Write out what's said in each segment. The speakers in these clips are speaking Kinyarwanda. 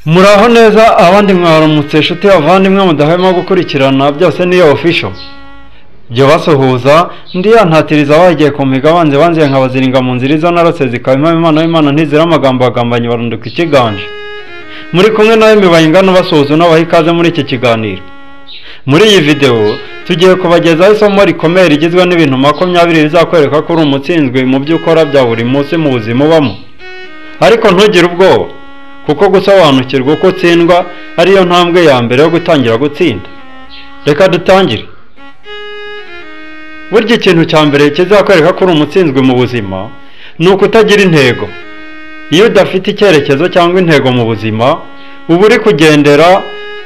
Muraho neza, abandi mwaramutse, inshuti bavandimwe mudahwema gukurikirana byose niyo official. Byo basuhuza ndi yantatiriza bagiye ku miga banze banze nkabaziringa mu nzira izo narose zikaba Imana Imana ntizira amagambo agambanyi barunduka ikiganje. Muri kumwe nawe mibayingana basuhuza n'abaha ikaze muri iki kiganiro. Muri iyi video tugiye kubagezaho isomo rikomeye rigizwe n'ibintu 20 bizakwereka ko uri umutsinzwe mu byo ukora bya buri munsi mu buzima ubamo. Ariko ntugire ubwoba, kuko gusobanukirwa uko utsindwa ariyo ntambwe ya mbere yo gutangira gutsinda. Reka dutangire. Burya ikintu cya mbere kizakwereka ko uri umutsinzwe mu buzima ni ukutagira intego. Iyo udafite icyerekezo cyangwa intego mu buzima, uba uri kugendera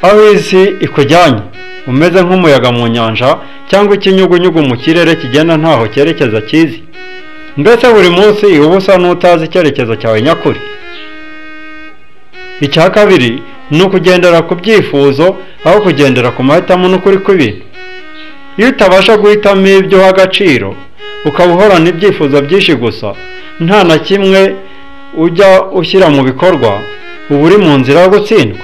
aho isi ikujyanye, umeze nk'umuyaga mu nyanja cyangwa ikinyugunyugu mu kirere kigenda ntaho cyerekeza kizi. Mbese buri munsi uba usa n'utazi icyerekezo cyawe nyakuri. Icya kabiri ni ukugendera ku byifuzo aho kugendera ku mahitamo n'ukuri kw'ibintu. Iyo utabasha guhitamo ibyo uha agaciro, ukaba uhorana ibyifuzo byinshi gusa, nta na kimwe ujya ushyira mu bikorwa, uba uri mu nzira yo gutsindwa.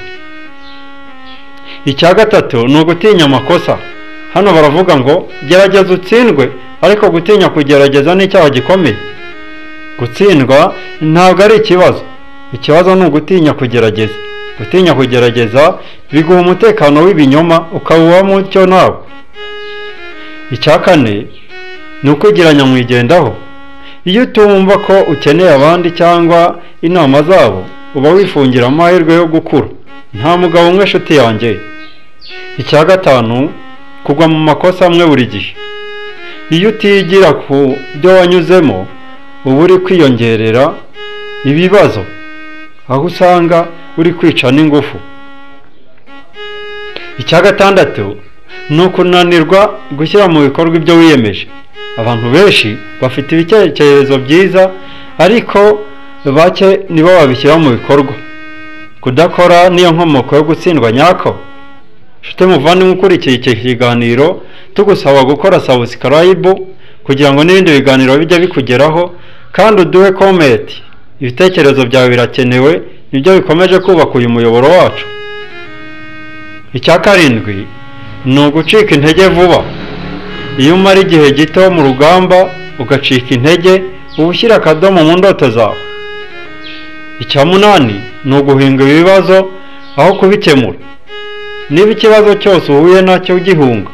Icya gatatu ni ugutinya amakosa. Hano baravuga ngo gerageza utsindwe, ariko gutinya kugerageza ni icyaha gikomeye. Gutsindwa ntabwo ari ikibazo, ikibazo ni ugutinya kugerageza. Gutinya kugerageza biguha umutekano w'ibinyoma ukaba uba mucyo nawe. Icya kane ni ukwigira nyamwigendaho. Iyo utumva ko ukeneye abandi cyangwa inama zabo, uba wifungira amahirwe yo gukura. Nta mugabo umwe nshuti yanjye. Icya gatanu, kugwa mu makosa amwe buri gihe. Iyo utigira ku byo wanyuzemo, uba uri kwiyongerera ibibazo, aho usanga uri kwica n'ingufu. Icya gatandatu ni ukunanirwa gushyira mu bikorwa ibyo wiyemeje. Abantu benshi bafite ibitekerezo byiza, ariko bake nibo babishyira mu bikorwa. Kudakora niyo nkomoko yo gutsindwa nyako. Nshuti muvandimwe ukurikiye iki kiganiro, tugusaba gukora subscribe kugira ngo n'ibindi biganiro bijye bikugeraho, kandi uduhe comment. Ibitekerezo byawe birakenewe, nibyo bikomeje kubaka uyu muyoboro wacu. Icya karindwi ni ugucika intege vuba. Iyo umara igihe gito mu rugamba ugacika intege, uba ushyira akadomo mu ndoto zawe. Icya munani ni uguhinga ibibazo aho kubikemura. Niba ikibazo cyose uhuye nacyo ugihunga,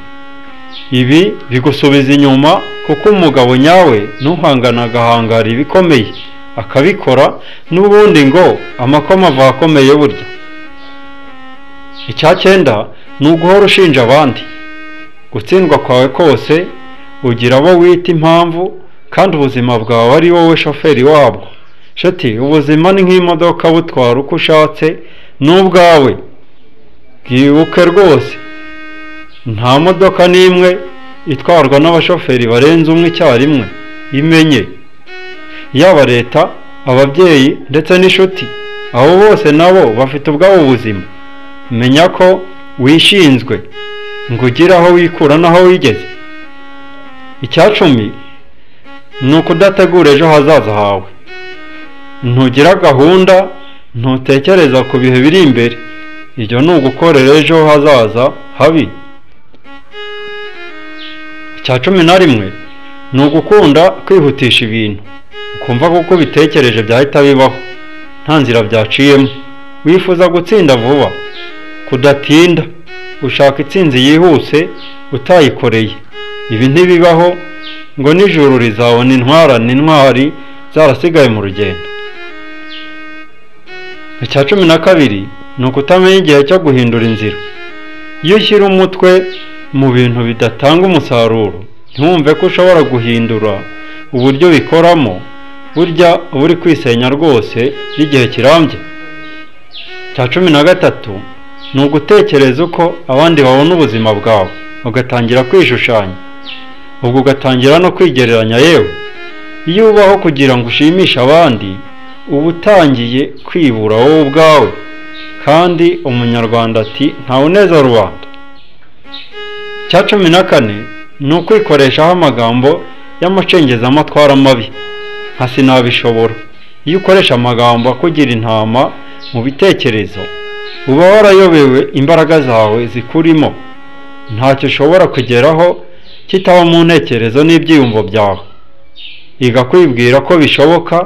ibi bigusubiza inyuma, kuko umugabo nyawe ntuhangana agahangara ibikomeye akabikora, n'ubundi ngo amakoma ava akomeye burya. Icya cyenda ni uguhora ushinja abandi. Gutsindwa kwawe kose ugira abo wita impamvu, kandi ubuzima bwawe ari wowe shoferi wabwo. Nshuti, ubuzima ni nk'imodoka, butwara uko ushatse n'ubwawe. Bwibuke rwose, nta modoka n'imwe itwarwa n'abashoferi barenze umwe icyarimwe. Imenye, yaba leta, ababyeyi ndetse n'inshuti, abo bose nabo bafite ubwabo buzima. Menya ko wishinzwe ngo ugire aho wikura n'aho wigeze. Icya cumi ni ukudategura ejo hazaza hawe. Ntugira gahunda, ntutekereza ku bihe biri imbere. Ibyo ni ugukorera ejo hazaza habi. Icya 11 ni ugukunda kwihutisha ibintu, ukumva ko uko ubitekereje byahita bibaho, nta nzira byaciyemo. Wifuza gutsinda vuba, kudatinda, ushaka intsinzi yihuse utayikoreye. Ibi ntibibaho, ngo nijoro rizabona intwarane intwari zarasigaye mu rugendo. Icya 12 ni ukutamenya igihe cyo guhindura inzira. Iyo ushyira umutwe mu bintu bidatanga umusaruro, ntiwumve ko ushobora guhindura uburyo bikoramo, burya uba uri kwisenya rwose by'igihe kirambye. Icya 13 ni ugutekereza uko abandi babona ubuzima bwawe, ugatangira kwishushanya, ubwo ugatangira no kwigereranya. Yewe, iyo ubaho kugira ngo ushimishe abandi, uba utangiye kwibura wowe ubwawe. Kandi umunyarwanda ati ntawuneza rubanda. Icya 14 ni ukwikoreshaho amagambo y'amacengezamatwara mabi, nka sinabishobora. Iyo ukoresha amagambo akugira intama mu bitekerezo, Uba warayobewe imbaraga zawe zikurimo. Ntacyo ushobora kugeraho kitaba mu ntekerezo n'ibyiyumvo byawe. Iga kwibwira ko bishoboka,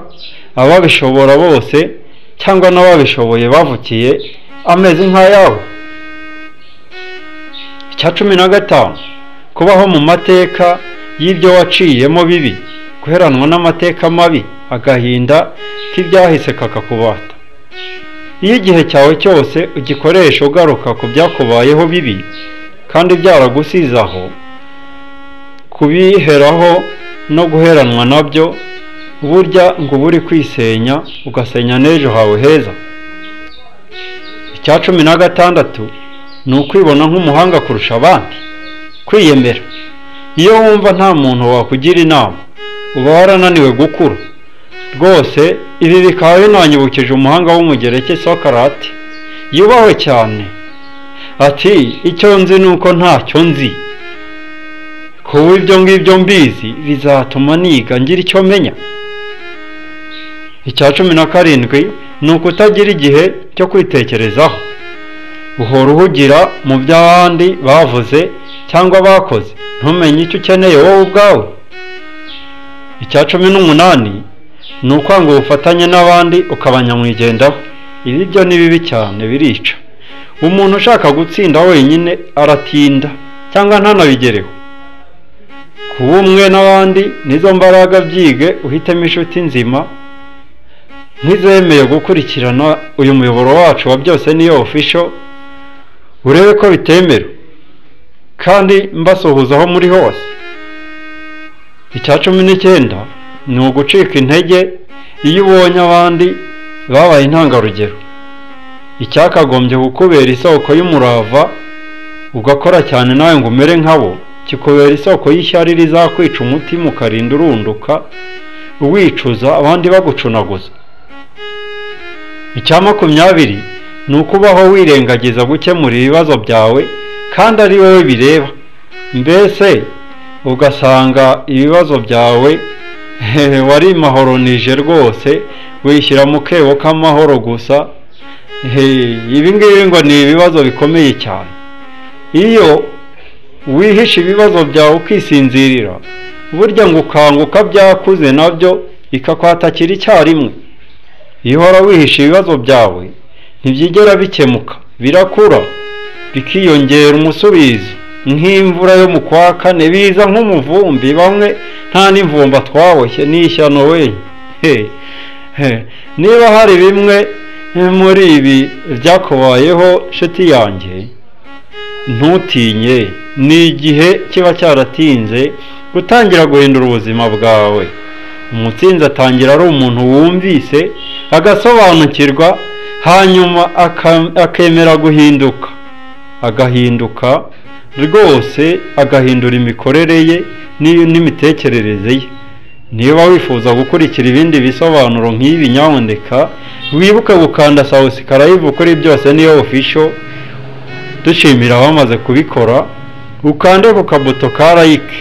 ababishobora bose cyangwa n'ababishoboye bavukiye ameze nk'ayawe. Icya 15, kubaho mu mateka y'ibyo waciyemo bibi, guheranwa n'amateka mabi, agahinda k'ibyahise kakakubata. Iyo igihe cyawe cyose ugikoresha ugaruka ku byakubayeho bibi kandi byaragusize aho, kubiheraho no guheranwa nabyo, burya ngo uba uri kwisenya, ugasenya n'ejo hawe heza. Icya 16 ni ukwibona nk'umuhanga kurusha abandi, kwiyemera. Iyo wumva nta muntu wakugira inama, uba warananiwe gukura rwose. Ibi bikaba binanyibukije umuhanga w'umugereki Socrates, yubahwe cyane, ati icyo nzi ni uko ntacyo nzi. Kuba ibyo ngibyo mbizi bizatuma niga ngira icyo menya. Icya 17 ni ukutagira igihe cyo kwitekerezaho. Uhora uhugira mu by'abandi bavuze cyangwa bakoze, ntumenye icyo ukeneye wowe ubwawe. Icya 18 ni ukwanga ubufatanye n'abandi ukabanyamwigendaho. Ibi byo ni bibi cyane, birica. Umuntu ushaka gutsinda wenyine aratinda cyangwa ntanabigereho. Kuba umwe n'abandi nizo mbaraga, byige uhitemo inshuti nzima nk'izemeye gukurikirana uyu muyoboro wacu wa Byose Niyo Official, urebe ko bitemera, kandi mbasuhuza aho muri hose. Icya 19 ni ugucika intege iyo ubonye abandi babaye intangarugero. Icyakagombye kukubera isoko y'umurava ugakora cyane nawe ngo umere nkabo, kikubera isoko y'ishyari rizakwica umutima ukarinda urunduka wicuza abandi bagucunaguza. Icya 20 ni ukubaho wirengagiza gukemura ibibazo byawe kandi ari wowe bireba. Mbese ugasanga ibibazo byawe warimahoronije rwose, wishyira mu kebo k'amahoro gusa. Ibi ngibi ngo ni ibibazo bikomeye cyane. Iyo wihishe ibibazo byawe ukisinzirira, burya ngo ukanguka byakuze nabyo bikakwatakira icyarimwe. Iyo uhora wihishe ibibazo byawe ntibyigera bikemuka, birakura bikiyongera umusubizo nk'imvura yo mu kwa kane, biza nk'umuvumbi, bamwe nta n'imvumba twaboshye n'ishyano we. Niba hari bimwe muri ibi byakubayeho nshuti yanjye, ntutinye, ni igihe kiba cyaratinze gutangira guhindura ubuzima bwawe. Umutsinzi atangira ari umuntu wumvise agasobanukirwa, hanyuma akemera guhinduka, agahinduka rwose, agahindura imikorere ye n'imitekerereze ye. Niba wifuza gukurikira ibindi bisobanuro nk'ibi, nyamuneka wibuke gukanda subscribe kuri Byose Niyo Official. Dushimira abamaze kubikora, ukande ku kabuto ka like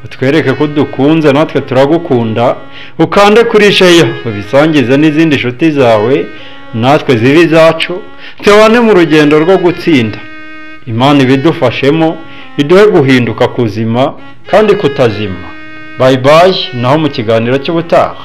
utwereke ko dukunze, natwe turagukunda. Ukande kuri share ubisangize n'izindi nshuti zawe, natwe zibe izacu, tubane mu rugendo rwo gutsinda. Imana ibidufashemo, iduhe guhinduka kuzima kandi kutazima. Bye bye, naho mu kiganiro cy'ubutaha.